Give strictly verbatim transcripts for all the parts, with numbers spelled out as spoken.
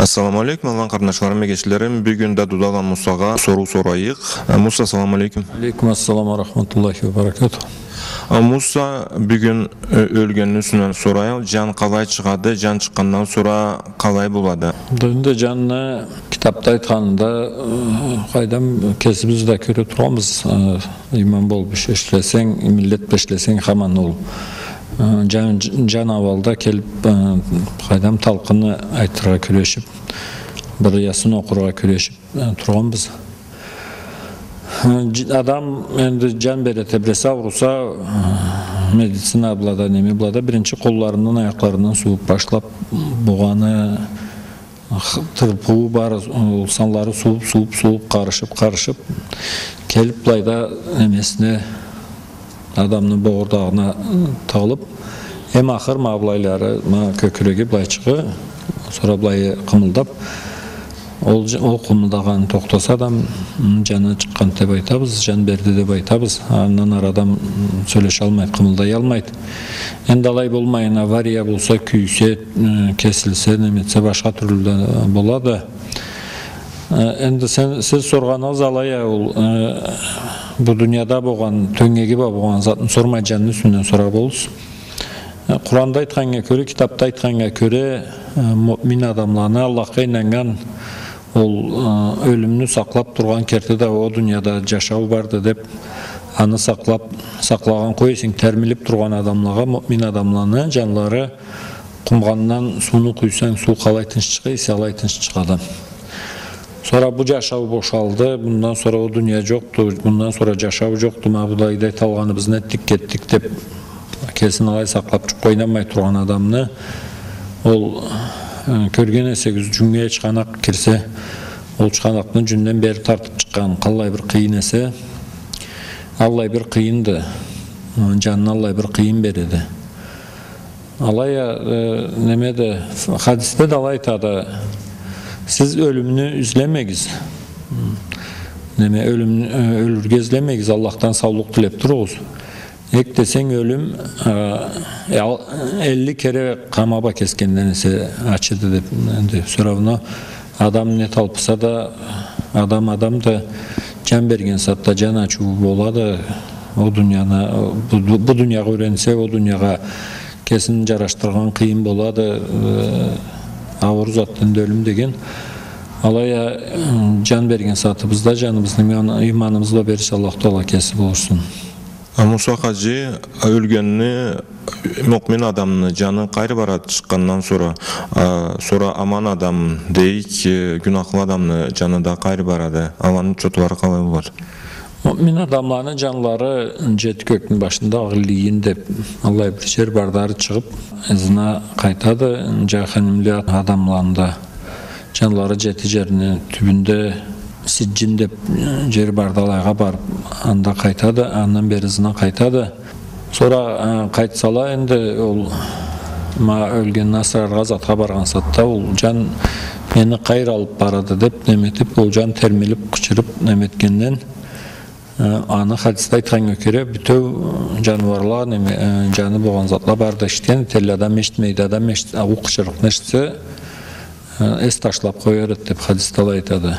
Ассаламу алейкум, алан къарнашларым, эгечлерим. Бюгюн да Дудала Мусагъа соруу сорайыкъ. Э, Муса, ассаламу алейкум. Алейкум ассалам ва рахматуллахи ва баракатух. Э, Муса, бюгюн, э, ёлгенни юсюнден сорайыкъ. Джан къалай чыгъады, джан чыкъгъандан сора къалай болады? Да энди джанны китапда айтханында, э, къайдам, кесибиз да кёре тургъанбыз, э, имам болуб иш-, ишлесенг, миллет бла ишлесенг, хаман ол, э, джан, джан ауалда келиб, э, къайдам, талкъынны айтыргъа кюрешиб, бир Ясин окъургъа кюрешиб, э, тургъанбыз. Э, дж-, адам энди джан бере тебресе, ауруса, э, медицина бла да, неме бла да, биринчи къолларындан, аякъларындан сууб башлаб, бугъаны, х-, тырпыуу бар, ол санлары сууб, сууб, сууб, къарышыб, къарышыб, келиб былайда немесине, адамны богъурдагъына тыгъылыб, эм ахыр ма былайлары, ма кёкюреги былайчыгъы, сора былайы къымылдаб, ол дж-, ол къымылдагъаны тохтаса, адам, м, джаны чыкъгъанды деб айтабыз, джан берди деб айтабыз. Андан ары адам, м, сёлешалмайды, къымылдаялмайды. Энди алай болмайын, авария болса, кюйсе, э, кесилсе, неметсе, башха тюрлю да болады. Э, энди сен, сиз соргъаныгъыз алай а, ол, э, бу дунияда болгъан, тёнгеги бла болгъан затны сормай, джанны юсюнден сорагъан болурсуз. Э, Къуранда айтханнга кёре, китапда айтханнга кёре, э, муъмин адамланы, Аллахха ийнаннган, ол, э, ёлюмню сакълаб тургъан керти да о дунияда джашау барды деб, аны сакълаб, сакълагъан, къой эсенг, термилиб тургъан адамлагъа, муъмин адамланы джанлары къумгъандан сууну къуйсанг, суу къалай тынч чыгъа эсе, алай тынч чыгъады. Сора бу джашау бошалды, мындан сора о дуния джокъду, мындан сора джашау джокъду, ма былайда айталгъаныбызны этдик, кетдик деб, кесин алай сакълаб, джукъ къойнамай тургъан адамны, ол, э, кёрген эсегиз, джюннге чыгъанакъ кирсе, ол чыгъанакъны джюнден бери тартыб чыкъгъан, къаллай бир къыйын эсе, аллай бир къыйынды, э, джанына аллай бир къыйын береди. Алай а, э, неме да, хадисде да алай айтады, сиз ёлюмню излемегиз. Неме, ёлюмню, э, ёлюрге излемегиз, Аллахдан саулукъ тилеб туругъуз. Нек десенг, ёлюм, э, э, ал-, элли кере къама бла кесгенден эсе ачыды деб, энди, всё равно адам не талпыса да, адам адамды, джан берген сагъатда джан ачыуу болады. О дунияны, бу, бу, бу дуниягъа юренсе, о дуниягъа кесин джарашдыргъан къыйын болады, э, ауур затды энди ёлюм деген. Алай а, э, джан берген сагъатыбызда джаныбызны иман-, иманыбыз бла берирча Аллаху Таала кеси болушсун. А, Муса хаджи, ёлгенни, муъмин адамны джаны къайры барады чыкъгъандан сора, а, сора аман адам дейик, э, гюнахлы адамны джаны да къайры барады? Аланы чотлары къалай болады? Муъмин адамланы джанлары джети кёкню башында, Иллийин деб, аллай бир джер барды, ары чыгъыб, ызына къайтады. Джаханимли адамланы да джанлары джети джерни тюбюнде, Сиджин деб, э, джер барды, алайгъа барыб, анда къайтады, андан бери ызына къайтады. Сора, э, къайтсала, энди ол ма ёлгенни асраргъа затха баргъан сагъатда ол джан мени къайры алыб барады деб неметиб, ол джан термилиб, къычырыб неметгенден, э, аны хадисде айтханнга кёре, бютеу, э, джаныуарла, неме, э, джаны болгъан затла барды, эшитген этелле, адам эшитмейди, адам эшит-, а, ол къычырыкъны эшитсе, э, эс ташлаб къояр эди деб хадисде алай айтады.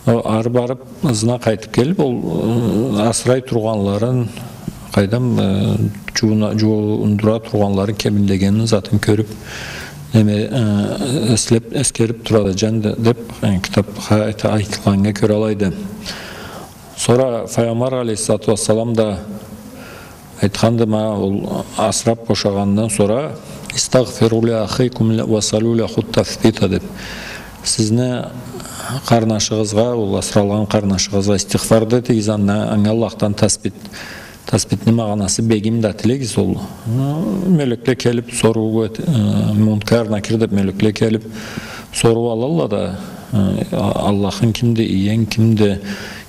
О, ары барыб, ызына къайтыб келиб, ол, э, асырай тургъанларын, къайдам, э, джууна-, джуундура тургъанларын, кебинлегенин, затын кёрюб, неме, э, эслеб, эскериб турады джан да, деб, э, китабха айта-, айтылгъаннга кёре алайды. Сора Файгъамбар алейхиссалату уассалам да айтханды, ма ол асыраб бошагъандан сора, «Истагъфиру ли ахикум ва салу лаху тафбита», деб. Сизни къарнашыгъызгъа, ол асыралгъан къарнашыгъызгъа истигъфар да этигиз, анга, анга Аллахдан тасбит. Тасбитни магъанасы бегим да тилегиз ол. Мёлекле келиб соруу эт-, э, Мункар, Накир деб мёлекле келиб соруу алалла да, э, Аллахынг кимди, иенг кимди,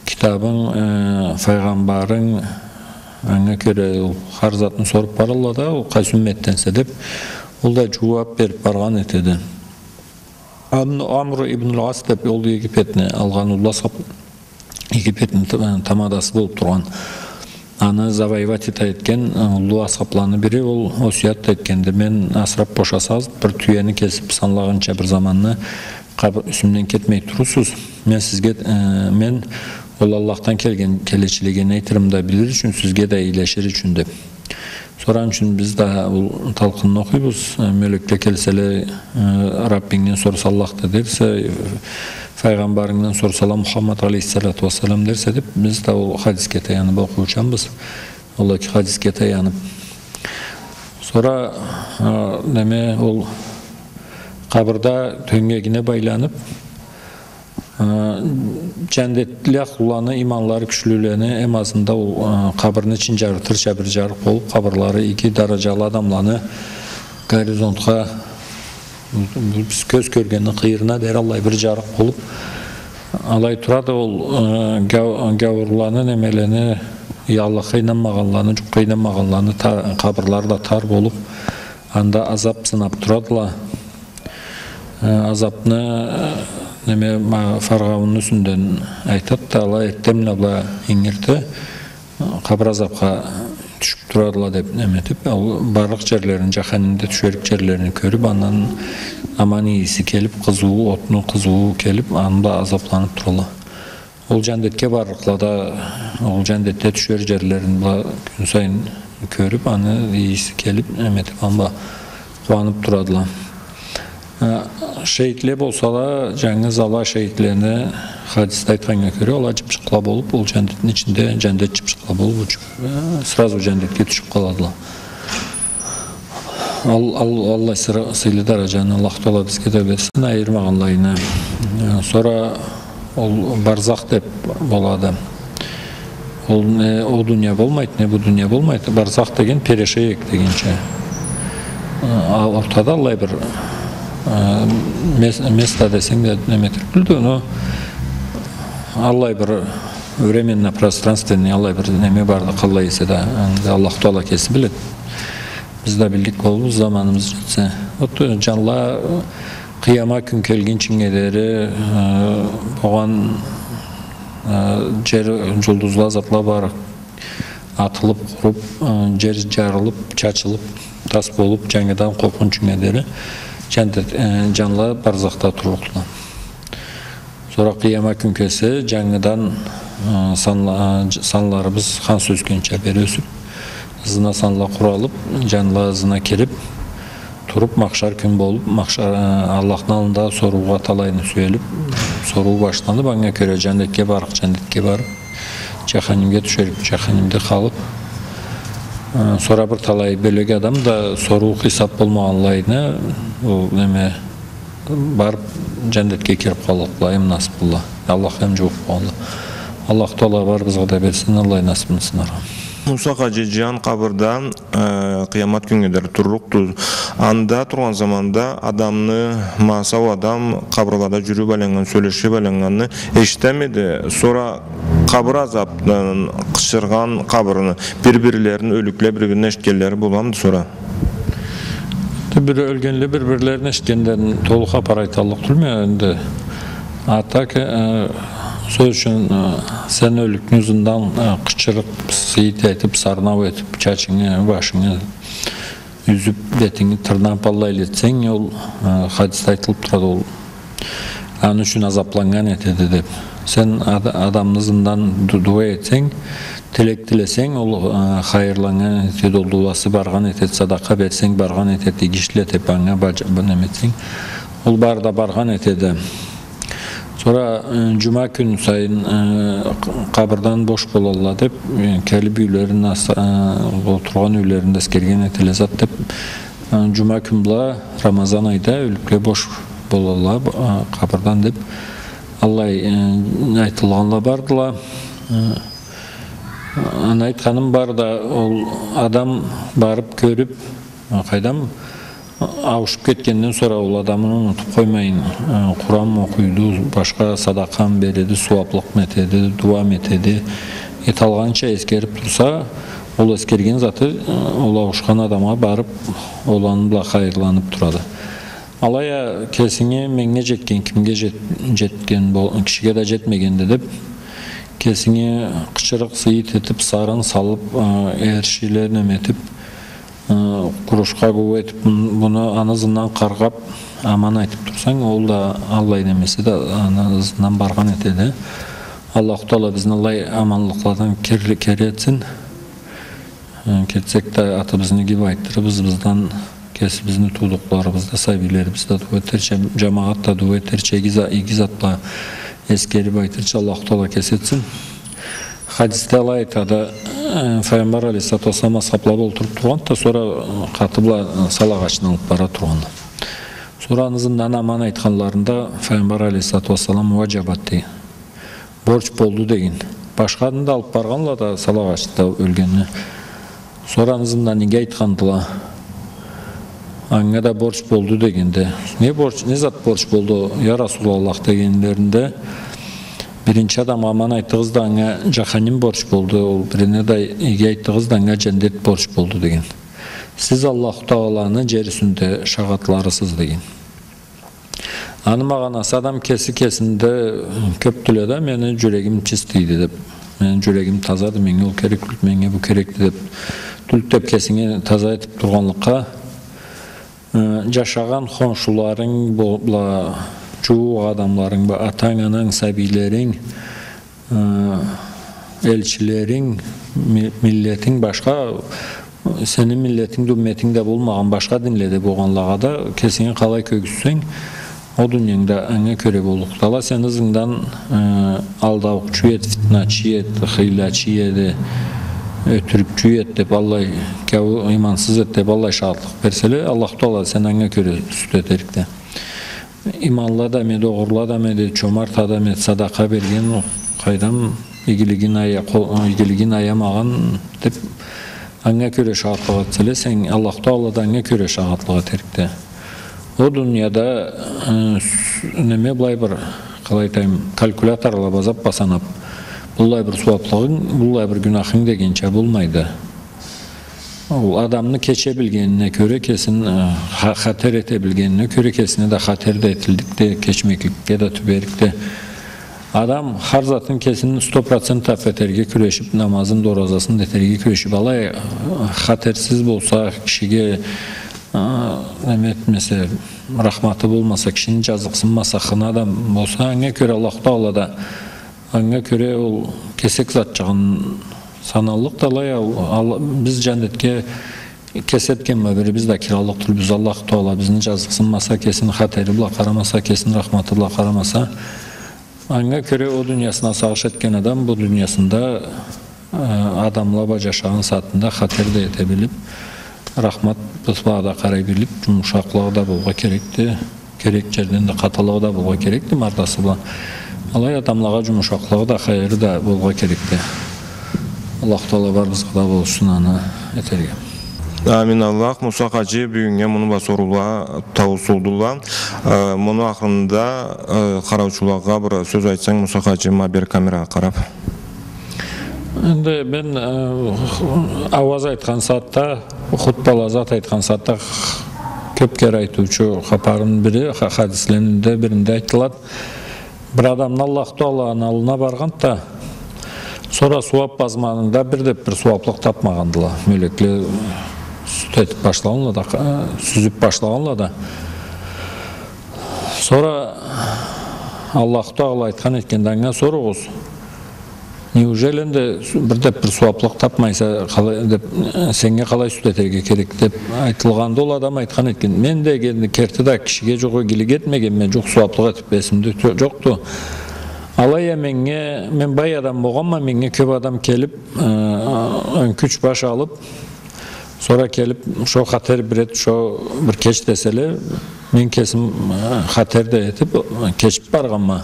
китабынг, э, файгъамбарынг, анга кёре ол хар затны соруб баралла да, ол къайсы умметденсе деб, ол да джууаб бериб баргъан этеди. Ам-, Амру ибн аль-Ас деб, ол Египетни алгъан уллу асхаб, Египетни та-, тамадасы болуб тургъан. аны завоевать эте этген, э, уллу асхабланы бири ол осуят этгенди: «Мен асыраб бошасагъыз, бир тюени кесиб санлагъынча бир заманны къаб-, юсюмден кетмей турурсуз. Мен сизге, э, мен ол Аллахдан келген, келечилигин айтырым да билир ючюн, сизге да ийлешир ючюн», — деб. Сора аны ючюн биз да ол талкъынны окъуйбуз: «Э, мёлекле келселе, э, Раббингден сорса, Аллах да дерсе, э, файгъамбарынгдан сорсала, Мухаммад алейхиссалату уассалам дерсе», — деб, биз да ол хадисге таяныб окъуучанбыз. Ол эки хадисге таяныб. Сора, э, неме, ол къабырда тёнгегине байланыб, э, джандетли ахлуланы, иманлары кючлюлени, эм азында ол, э, къабырны ичин джарытырча бир джарыкъ болуб, къабырлары иги дараджалы адамланы горизонтха, бу, бу биз кёз кёргенни къыйырына дери аллай бир джарыкъ болуб, алай турады ол, э, гау-, гяуурланы, немелени, Аллахха ийнанмагъанланы, джукъгъа ийнанмагъанланы та-, къабырлары да тар болуб, анда азаб сынаб турадыла. Э, азабны, э, неме, ма-, фаргъауунну юсюнден айтады да, ала эртденбла бла ингирде, э, къабыр азабха тюшюб турадыла деб, неме этиб, ол барлыкъ джерлерин, джаханимде тюшерик джерлерин кёрюб, андан аман ийиси келиб, къызыуу, отну къызыуу келиб, анда азабланыб турала. Ол джандетге барлыкъла да, ол джандетде тюшер джерлерин бла кюн сайын кёрюб, аны ийиси келиб, неме этиб, анда къууаныб турадыла. Э, шейитле болсала, джангыз ала шейитлени, хадисде айтханнга кёре, ала джыпчыкъла болуб, ол джандетни ичинде джандет джыпчыкъла болуб, учуб, э, сразу джандетге тюшюб къаладыла. Ал-, ал-, аллай сыра-, сыйлы дараджаны Аллах Таала бизге да берсин, айырмагъанлайына. Э, сора ол барзах деб болады. Ол не, ол дуния болмайды, не бу дуния болмайды. Барзах деген перешеек дегенча. Э, а ортада аллай бир, э, мес-, место десенг да неме этип билди, но аллай бир временно-пространственный аллай бир неме барды, къаллай эсе да, аны да Аллах Таала кеси биледи. Биз да биллик болурбуз, заманыбыз джетсе. Вот, э, джанла, э, къыяма кюн келгинчинге дери, э, болгъан, э, джер, джулдузла, затла бары атылып, къуруп, э, джер джарылып, чачылып, тас болуп, джангыдан къопгъунчунга дери джан-, э, джанла барзахда турлукъла. Сора къыяма кюн келсе, джангыдан, э, санла-, э, дж-, санларыбыз ханс ёсгенча бери ёсюп, ызына санла къуралып, джанла ызына кирип, туруп, махшар кюн болуп, махшар, э, Аллахны аллында соруугъа талайына сюелип, соруу башланып, анга кёре джандетге барыкъ, джандетге барып, джаханимге тюшерик, джаханимде къалып, э, сора бир талай бёлек адам да соруу-хисап болмагъанлайына, ол неме, барып, джандетге кирип къаллыкъла, эм насыплыла. Аллахха эм джууукъ болгъанла. Аллах Таала барыбызгъа да берсин аллай насыпны сынаргъа. Муса хаджи, джан къабырда, э, къыямат кюннге дери турлукъду. Анда тургъан заманда адамны, ма сау адам къабырлада джюрюп айланнган, сёлешип айланнганны эшитемиди? Сора къабыр азапдан къычыргъан къабырны, бир-бирлерин, ёлюкле бир-бирин эшитгенлери боламыды сора? Бир ёлгенле бир-бирлерин эшитгенден толу хапар айталлыкъ тюлме энди. А так, э, сёз ючюн, э, сен ёлюкню ызындан, э, къычырып, сыйыт этип, сарнау этип, чачынгы, башынгы юзюп, бетинги тырнап, аллай этсенг, ол, э, хадисде айтылып турады, ол аны ючюн азапланнган этеди деп. Сен ад-, адамны ызындан ду-, дуа этсенг, тилек тилесенг, ол, э, хайырланнган этеди, ол дуасы баргъан этеди, садакъа берсенг, баргъан этеди, иги ишле деп, анга баджа-, бу неме этсенг, ол бары да баргъан этеди. Сора, э, джума кюн сайын, э, къ-, къабырдан бош болалла деп, э, келип юйлерин ас-, э, олтургъан юйлеринде эсгерген этелле зат деп, э, джума кюн бла Рамазан айда ёлюкле бош болалла, э, къабырдан деп, аллай, э, айтылгъанла бардыла. Э, аны айтханым бар да, ол адам барып кёрюп, э, къайдам, ауушуп кетгенден сора ол адамны унутуп къоймайын, э, Къуран окъуйду, башха садакъа береди, сууаплыкъ этеди, дуа этеди. Эталгъанча эсгерип турса, ол эсгерген заты, э, ол ауушхан адамгъа барып, ол аны бла хайырланып турады. Алай а кесинге, меннге джетген, кимге джет-, джетген бол-, кишиге да джетмегенди деп, кесинге къычырыкъ, сыйыт этип, сарын салып, э, эршиле неме этип, э, къурушха гуу этип, бун-, буну аны ызындан къаргъап, аман айтып турсанг, ол да аллай неме эсе да, аны ызындан баргъан этеди. Аллаху Таала бизни аллай аманлыкъладан кер-, кери этсин. Э, кетсек да, атыбызны игип айтдырып, ызыбыздан кесибизни туудукъларыбыз да, сабийлерибиз да дуа этерча, жамагъат да дуа этерча, иги за-, иги затла эскерип айтырча, Аллаху Таала кеси этсин. Хадисде алай айтады, э, Файгъамбар алейхиссалату уассалам асхабла бла олтуруп тургъанды да, сора, э, къаты бла, э, сал агъачны алып бара тургъанды. Сора аны ызындан аман айтханларында Файгъамбар алейхиссалату уассалам: «Уаджабат», — дей. «Борч болду», — деген. Башханы да алып баргъанла да, сал агъачны да, ёлгенни. Сора аны ызындан иги айтхандыла. Анга да борч болду дегенде, «Не борч, не зат борч болду, я Расулаллах?» — дегенлеринде, «Биринчи адамгъа аман айтдыгъыз да, анга жаханим борч болду, ол бирине да иги айтдыгъыз да, анга жаннет борч болду», — деген. «Сиз Аллаху Тааланы жер юсюнде шагъатларысыз», — деген. Аны магъанасы, адам кеси кесинде кёп тюлдю да, «Мени жюрегим чистыйды», — деп, «Мени жюрегим тазады, менге ол керек тюлдю, менге бу керекди», — деп, тюлдю деп кесинги таза этип тургъанлыкъгъа, э, жашагъан хоншуларынг бла, жууукъ адамларынг бла, атанг, ананг, сабийлеринг, э, элчилеринг, ми-, миллетинг башха, сени миллетинг да, умметинг да болмагъан башха динледе болгъанлагъа да кесинги къалай кёргюзтсенг, ол дуниянгда анга кёре боллукъду. Ала сени ызынгдан, э, алдаукъчу эди, фитначы эди, хыйлачы эди, ётюрюкчю эди деп, аллай, кяу-, имансыз эди деп, аллай шагъатлыкъ берселе, Аллаху Таала сени анга кёре суд этерикди. Иманлы адам эди, огъурлу адам эди, чомарт адам эди, садакъа берген, къайдам, игилигин ая-, къо-, игилигин аямагъан деп, анга кёре шагъатлыкъ этселе, сен, Аллаху Таала да анга кёре шагъатлыкъ этерикди. Ол дунияда, э, с-, неме, былай бир, къалай айтайым, калькуляторла бла зат бла санап, быллай бир сууаплыгъынг, быллай бир гюнахынг дегенча болмайды. Ол адамны кече билгенине кёре кесин, э, ха-, хатер эте билгенине кёре кесине да хатер да этилликди, кечмекликге да тюберикди. Адам хар затын кесин сто процент тап этерге кюрешип, намазын да, оразасын да этерге кюрешип, алай, э, хатерсиз болса, кишиге, э, неме этмесе, рахматы болмаса, кишини жазыкъсынмаса, хыны адам болса, анга кёре Аллаху Таала да, анга кёре ол кесек затчыгъын саналлыкъды. Алай а, ал-, биз жаннетге кеси этген бла бирибиз да кираллыкъ тюлбюз. Аллаху Таала бизни жазыкъсынмаса, кесини хатери бла къарамаса, кесини рахматы бла къарамаса. Анга кёре ол дуниясына сагъыш этген адам бу дуниясында, э, адамла бла жашагъан сагъатында хатер да эте билип, рахмат бла да къарай билип, жумушакълыгъы да болгъа керекди. Керек жерден да къатылыгъы да болгъа керекди мардасы бла. Алай адамлагъа жумушакълыгъы да, хайыры да болгъа керекди. Аллаху Таала барыбызгъа да болушсун аны этерге. Амин Аллах. Муса хаджи, бюгюннге муну бла соруула тауусулдула. Э, муну ахырында, э, къараучулагъа бир сёз айтсанг, Муса хаджи, ма бери камерагъа къарап. Энди мен, э, ауаз айтхан сагъатда, хутбала зат айтхан сагъатда кёп кере айтыучу хапарымы бири, ха-, хадислени да биринде айтылады. Бир адамны Аллаху Тааланы аллына баргъанды да, сора сууап базманында бир да бир сууаплыкъ тапмагъандыла. Мёлекле суд этип башлагъанла да, э, сюзюп башлагъанла да. Сора Аллаху Таала айтхан этгенди, анга соругъуз. Неужели энди бир да бир сууаплыкъ тапмайса, къалай деп, сеннге къалай суд этерге керек деп айтылгъанда, ол адам айтхан этген: мен дегенни керти да кишиге жокъ игилик этмегенме, жокъ сууаплыкъ этип, эсимде тё-, жокъду. Алай а меннге, мен бай адам болгъанма, меннге кёп адам келип, э, ёнкюч баш алып, сора келип, шо хатер бир эт, шо бир кеч деселе, мен кесим, э, хатер да этип, э, кечип баргъанма.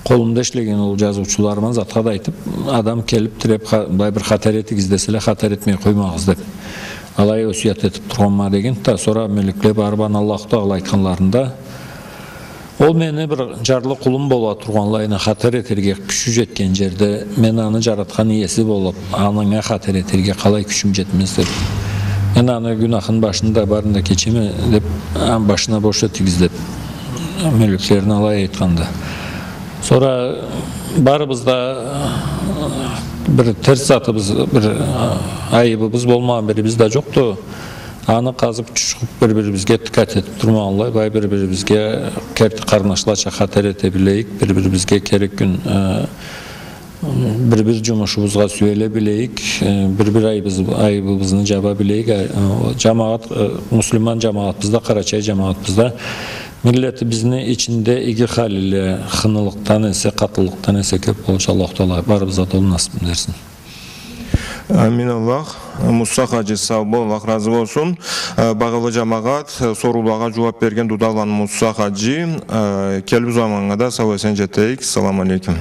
Къолумда ишлеген ол жазыучуларыма затха да айтып, адам келип, тиреп, ха-, былай бир хатер этигиз деселе, хатер этмей къоймагъыз деп. Алай осуят этип тургъанма дегенди да, сора мёлекле барып, аны Аллаху Таала айтханларында, ол мени бир жарлы къулум бола тургъанлайына хатер этерге кючю жетген жерде, мен аны жаратхан иеси болуп, анга хатер этерге къалай кючюм жетмез деп. Мен аны гюнахын башында барын да кечеме деп, аны башына бош этигиз деп, мёлеклерине алай айтханды. Сора барыбыз да бир терс затыбыз, бир айыбыбыз болмагъан бирибиз да джокъду. Аны къазыб, чучхуб, бир-бирибизге дикъат этиб турмагъанлай, былай бир-бирибизге керти къарнашлача хатер эте билейик, бир-бирибизге керек кюн, э, бир-бир джумушубузгъа сюеле билейик, э, бир-бир айыбыз-, айыбыбызны джаба билейик. Э, джамагъат, э, муслиман джамагъатыбызда, къарачай джамагъатыбызда миллетибизни ичинде иги халиле, хынылыкъдан эсе, къатыллыкъдан эсе кёб болурча, Аллаху Тагъала барыбызгъа да ол насыбны берсин. Амин Аллах. Мусса хаджи, сау бол, Аллах разы болсун. Э, багъалы джамагъат, э, соруулагъа джууаб берген Дудаланы Мусса хаджи, э, келир заманнга да сау-эсен джетейик. Салам алейкум.